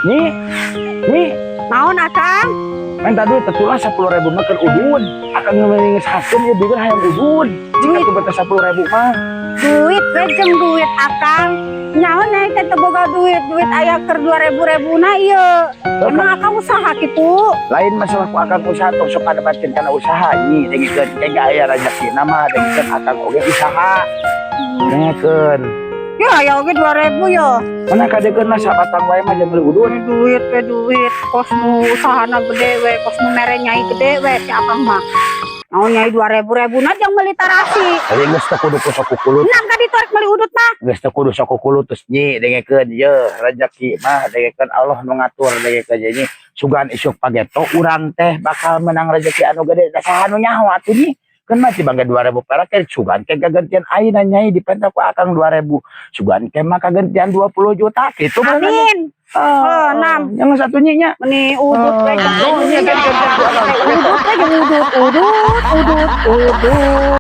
Nyi, Nyi, Naon, Akang? Minta duit tetulah 10.000 mah keur udud. Akang ngeus hasum ya bibir hayang udud. Jika tuh beta 10.000 mah. Duit we jeung duit, Akang. Nyaho nyai teh teu boga duit, duit aya keur 2000 rebuna ieu. Emang Akang usaha kitu? Lain masalah ku akang usaha, tong sok kadebatkeun kana usaha, Nyi. Dengekeun, kayak aya rajekina mah, dengekeun, akang oge usaha. Dengekeun. Ya aya oge 2000 ya. Mana kadekeun lah sabatang wae mah jeung meuli udud. Duit we duit, kos nu usahana gede we, kos nu mere nyai gede we si Akang mah. Naon nyai 2000 rebuna jeung meuli tarasi. Jadi geus teu kudu ku sok kukulut. Enam ka ditu rek meuli udut mah. Geus teu kudu sok kukulut terus, Nyi, dengekeun ye rejeki mah, dengekeun, Allah nu ngatur. Dengekeun ye, Nyi, sugan isuk pageto urang teh bakal menang rezeki anu gede, da saha nu nyaho atuh, Nyi? Kan mah bangga 2000 perak ke sugan ke kagantian ayeuna nyai dipenta ku akang 2000, sugan ke mah kagantian 20 juta gitu mah. Amin. Oh, enam. Yang satu nya. Meni udut we jeung Oh, iya, kan, kan, kan, udut we jeung udut, udut, udut, udut.